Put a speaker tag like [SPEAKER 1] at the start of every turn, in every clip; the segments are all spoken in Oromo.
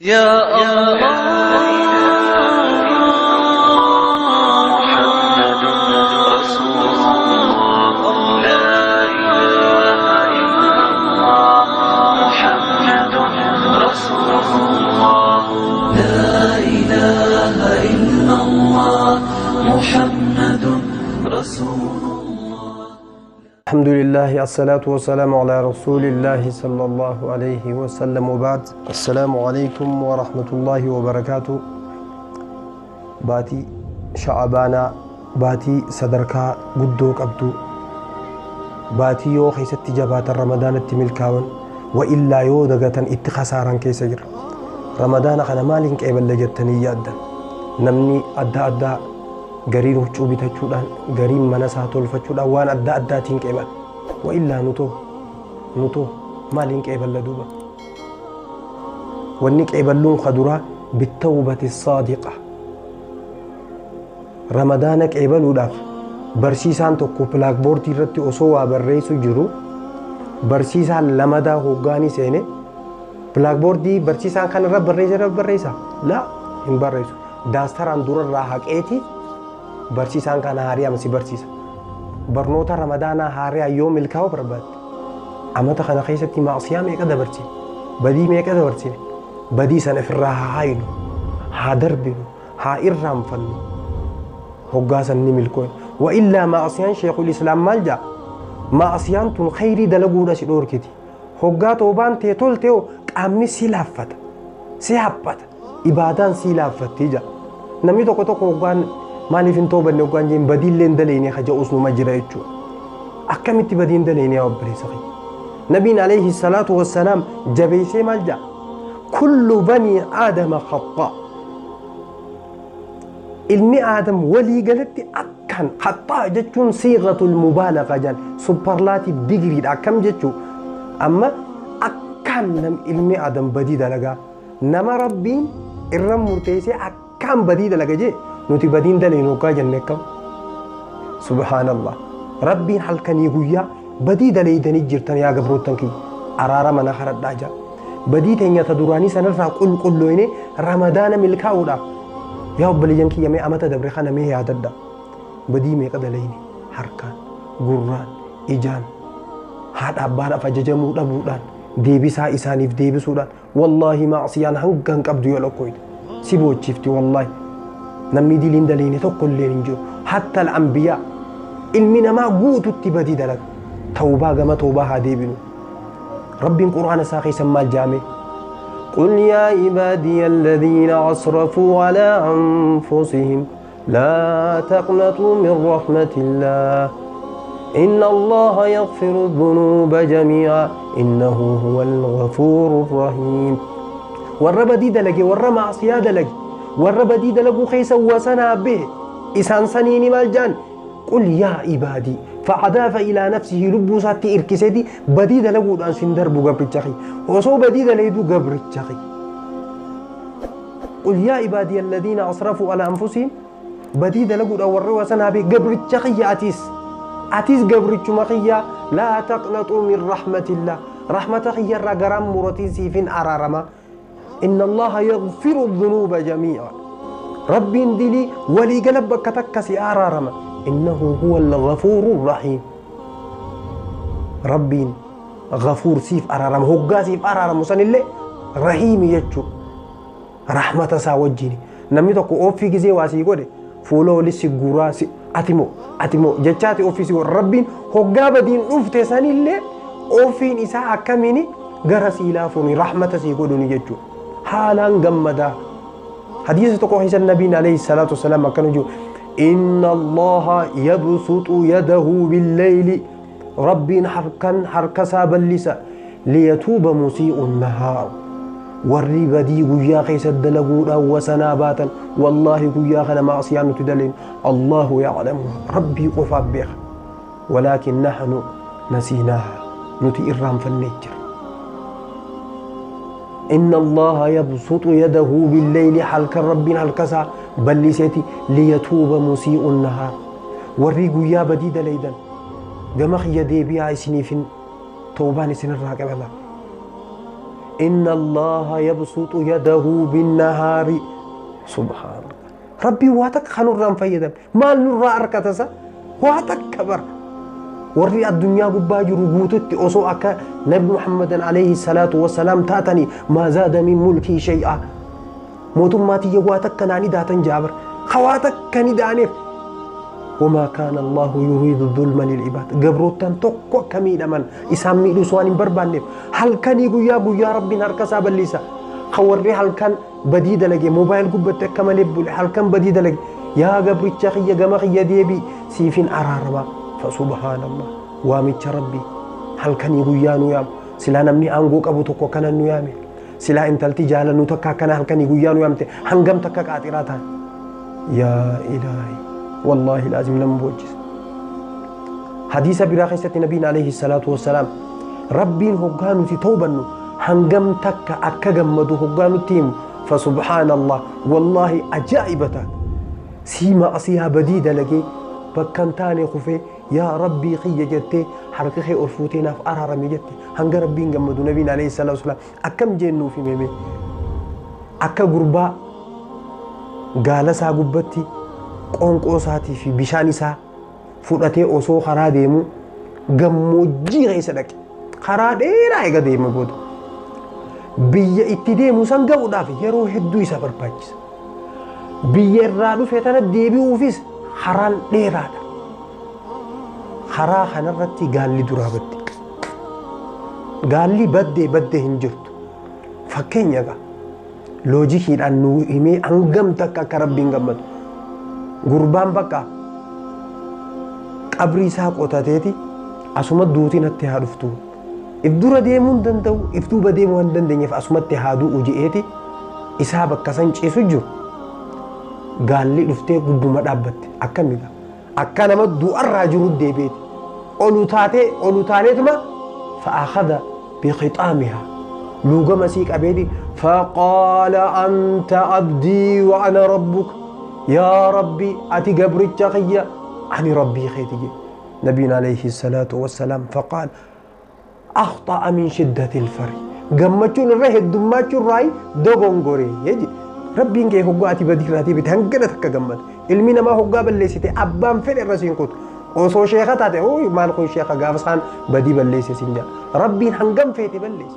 [SPEAKER 1] يا الله
[SPEAKER 2] محمد رسول الله لا إله إلا الله محمد رسول الله لا إله إلا الله محمد رسول الله.
[SPEAKER 3] الحمد لله الصلاة والسلام على رسول الله صلى الله عليه وسلم وبعد. السلام عليكم ورحمة الله وبركاته. باتي شعبانا باتي صدركا قدو قبدو باتي يو خيست جبات رمضان التملكاون وإلا يو دقة اتخسارا كيسجر رمضان خنا مالك قبل لجتني يادا نمني أدى أدى gariin huccuu bitachuudhaan gariin mana isaa tolfachuudhaan waan adda addaatiin qeebal wa illaa nutoo maaliin qeeballa duuba wanni qeeballuun kaduraa bittawbati saadiqa ramadaana qeebaluudhaaf barsiisaan tokko pilaakboortii irratti osoo waa barreessu jiru barsiisaan lamadaa hoggaanii seene pilaakboortii barsiisaan kanarra barreessa irra barreessa laa hin barreessu daastaraan durarraa haqeeti barsiisaan kana haariyaa si barsiisa barnoota ramadaanaa haariyaa yoo milkaa'u barbaadde amata kana keessatti maasiyaa meeqa dabarsine badii meeqa dabarsine badii sana ofirraa haa haayinu haa darbinu haa irraanfannu hoggaa san ni milkooyne wa illaa maasiyaan sheekul islaam maal jaa maasiyaan tun khayrii dalaguudha si dhoorkiti hoggaa toobaan tee tolte hoo qaamni si laaffata si haphata ibaadaan si laaffatti jaa namni tokko tokko hoggaan maaliif hin toobanne hoggaan jeen badiillee hin daleene haja'us numa jira jechuudha. Akkamitti badii hin daleene yaa obboleessa kiyya. Nabiin alayhi salaatu wassalaam jabeessee maal jedha? Kullu banii aadama khaxaa. Ilmi aadam walii galatti akkaan khaxaa jechuun siiqatul mubaalaqa jedhan supparlaatiif digiriidha akkam jechuu amma akkaan nam ilmi aadam badii dalagaa nama rabbiin irra murteessee akkaan badii dalaga jee nuti badiin daleen hoggaa jenne akkam subhaanallah rabbiin halkanii guyyaa badii daleeydanii jirtan yaa gabroottan kiyya araara mana haradhaa jaa badii teenya ta duraanii sanarraa qulqullooyne ramadaana milkaa'uudhaaf yaa obboleeyyan kiyya mee amata dabre kana mee yaadadha badii meeqa daleyne harkaan gurraan ijaan haadha abbaadhaaf ajajamuu dhabuudhaan deebisaa isaaniif deebisuudhaan wallaahi macsiyaan hanga hin qabdu yoo lakkoyte si boochifti wallaahi namni diliin daleene tokko illee hin jiru hatta al'ambiyaa ilmi namaa guututti badii dalaga tawbaa gama tawbaa haa deebinu rabbiin qur'aana isaa keessan maal jaame قل يا عبادي الذين أسرفوا على أنفسهم لا تقنطوا من رحمة الله إن الله يغفر الذنوب جميعا إنه هو الغفور الرحيم. والرب دي دلقي والرب معصية دلقي warra badii dalaguu keessa wasanaa bahe isaan saniini maal jaan qul yaa ibaadii facadaafa ilaa nafsihi lubbuu isaatti irkiseeti badii dalaguudhaan sin darbu gabricha kiyya osoo badii daleedu gabricha kiyya qul yaa ibaadii alladhiina asrafuu ala anfusihim badii dalaguudhaan warra wasanaa bahe gabricha kiyya atis gabrichuma kiyya laa taqnaxuu min rahmatillah rahmata kiyya irraa garaan muratiin siifin araarama إن الله يغفر الذنوب جميعا ربي دلي ولي قلبك تكسي آرارما إنه هو الغفور الرحيم. ربي غفور سيف أرارم هقا سيف أرارم وسن اللي رحيم يجو رحمة ساوجيني نمي تكو أوفي كزي واسي قولي فولو لسي قراسي أتمو أتمو جتشاتي أوفي سيقول ربي هقا بدين أفتي سن اللي أوفين إساء كميني قرسي لافوني رحمة سيقولوني يجو حالا جمدا حديث تقوحيس النبي عليه الصلاة والسلام كانوا جو إن الله يبسط يده بالليل ربي حركا حركسا بلسا ليتوب مسيء النهار warri badii guyyaa keessa dalaguudhaan wasanaa baatan wallaahi guyyaa kana macsiyaan nuti daleen allahu yaclamu rabbii qofaaf beeka walaakin naxnu nasiinaaha nuti irraanfannee jira. إن الله يبسط يده بالليل حلك ربنا الكسا بلسيتي ليتوب مسيء النهار warri guyyaa badii dalaydan gama kiyya deebi'aa isiniifin toobaan isinirraa qabala. إن الله يبسط يده بالنهار سبحان الله ربي واتك خنوران فيدم مال نور أركتسا واتك كبر وري الدنيا قباجر قوتت أصو أكا نبي محمد عليه الصلاة والسلام تاتني ما زاد من ملكي شيئا موتماتي واتك كناني داتن جابر خواتك كني دانيف وما كان الله يريد الظلم للعباد قبروتان توكو كميدا من إسامي لسوان بربانيف هل كان يا يا ربي نركسا بليسا خوري هل كان بديدة لقي موبايل قبتك كما نبول هل كان بديدة لقي يا قبري تشخي قمخي ديبي سيفين أرارما فسبحان الله وامي ربي هل كان يا نيام سلا نمني أنقوك أبو توكو كان نيامي سلا انتلتي جالا نتكا كان هل كان يا نيامتي هنقم تكا كاتراتان يا إلهي والله لازم لم بوجس حديث براخصة نبينا عليه الصلاة والسلام ربي هقانو تتوبنو هنقم تكا أكا قمدو هقانو تيم فسبحان الله والله أجائبتا سيما أصيها بديدة لقي بكنتاني خفي يا ربي خي جتي حركة خي أرفوتينا في أرهرمي جتي هنقى ربي قمدو نبينا عليه الصلاة والسلام أكم جنو في ميمي أكا قربا قال ساقبتي qoonqoo isaatii fi bishaan isaa fudhatee osoo karaa deemu gammoojjii keessa dhaqe karaa dheeraa eega deeme booda biyya itti deemu san ga'uudhaaf yeroo hedduu isa barbaachisa biyya irraa dhufe tana deebi'uufis karaan dheeraadha karaa kanarratti gaalli duraa badde gaalli baddee baddee hin jirtu fakkeenya egaa loojikiidhaan nu himee hangam takka akka rabbiin gammadu gurbaan bakka qabrii isaa qotateeti asuma duutiin natti haa dhuftu if dura deemuu hin danda'u if duuba deemuu hin dandeenyeef asumatti haa du'u je'eeti isaa bakka san ciisu jiru gaalli dhuftee gubbuma dhaabbatte akkamiga akka nama du'arraa jiru deebi'eeti olu taatee olu taaneetuma fa'aakhadha biqixaamihaa luugama sii qabeeti faqaala anta abdii wa ana rabbuka يا ربي أتي قبرك خيا أني ربي خيتي نبينا عليه الصلاة والسلام فقال أخطأ من شدة الفرح قمتشون الرهي دماتشون راي دوغونغوري يجي ربي إنك هو أتي بديك راتي بتهنقلتك قمت المينا ما هو قابل ليستي أبان فين الرسين كنت وصو شيخة تاتي أوي ما نكون شيخة قافصان بدي بليس سنجا ربي هنقم فيتي بليس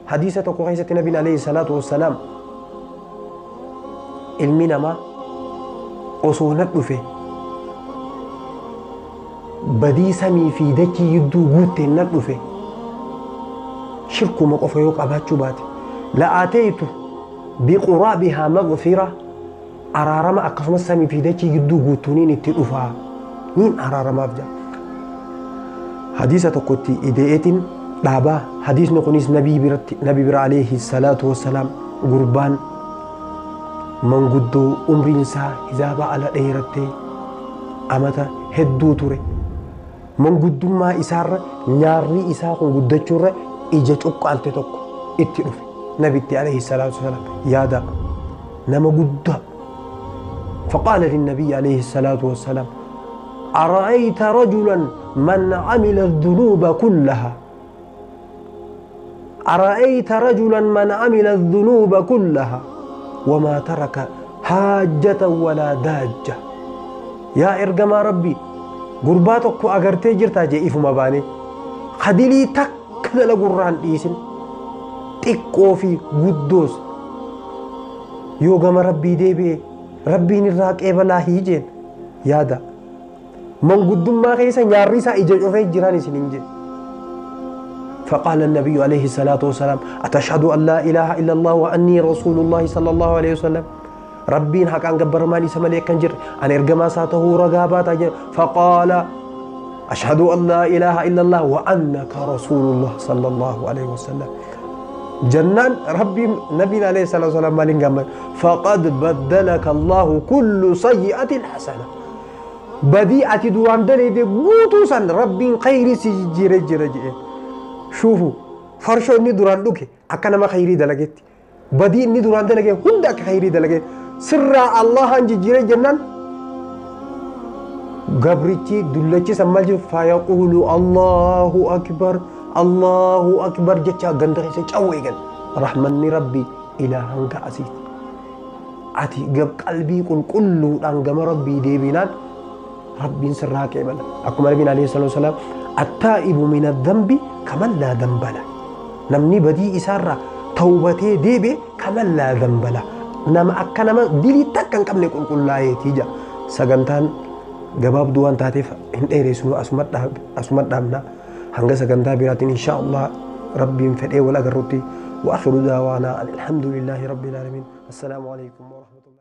[SPEAKER 3] حديثة قريسة نبينا عليه الصلاة والسلام ilmi namaa osoo na dhufe badii samii fi dachii gidduu guutteen na dhufe shirkuma qofa yoo qabaachuu baate la'aataytu biquraabihaa maghfira araarama akkasumas samii fi dachii gidduu guutuuniin itti dhufaa niin araaramaaf jaa hadiisa tokkotti idee'eetiin dhaabaa hadiisni kunis nabii biratti nabi bira alayhi salaatu wassalaam gurbaan manguddoo umriin isaa hizaaba ala dheerattee amata hedduu ture manguddummaa isaarra nyaarri isaa kun guddachuurra ija cuqqaalte tokko itti dhufe nabitti alayhi salaatu wasalaam yaada nama guddaa فقال للنبي عليه الصلاة والسلام أرأيت رجلا من عمل الذنوب كلها أرأيت رجلا من عمل الذنوب كلها وما ترك حاجة ولا داجة يا إرجما ربي قرباتك أجرتي جرتا جئف مباني خدلي تك لقران إيسن تكوفي قدوس يوغما ربي ديبي ربي نراك إبلا هيجين يا دا من قدوم ما خيسا ياريسا إجا أوفي جيراني سننجي فقال النبي عليه الصلاة والسلام أتشهد أن لا إله إلا الله وأني رسول الله صلى الله عليه وسلم ربي حق أن قبر مالي سمالي كنجر أن إرقما ساته رقابات فقال أشهد أن لا إله إلا الله وأنك رسول الله صلى الله عليه وسلم جنان ربي نبينا عليه الصلاة والسلام مالين قام فقد بدلك الله كل سيئة حسنة بديعة دوام دلي دي قوتوسا ربي خير سجير جير جير شوفوا فرشو إني دوران دوكي أكنا ما خيري دلقيت بدي إني دوران دلقي هندك خيري دلقي سر الله أنجي جير جنان قبرتي دلتي سمالجي فيقول الله أكبر Allahu akbar jecha ganda keessa cawwee eegan. Rahmanni Rabbi ilaa hanga asiiti. Ati qalbii qulqulluudhaan gama Rabbii deebinaan Rabbiin sirraa qeebala. Akkuma Nabiin alayhi salaatu wasalaam attaa'ibu min adhanbi kaman laa dhanba lah. Namni badii isaarraa tawbatee deebi'e kaman laa dhanba lah. Nama akka nama dilii takka hin qabne qulqullaa'eetii jedha. Sagantaan gabaabduu waan taateef hin dheeresinu, asuma dhaabna. Hanga sagantaa biraatiin insha Allah Rabbiin fedhee wal agarrutti. وآخر دعوانا الحمد لله رب العالمين. السلام عليكم ورحمة الله.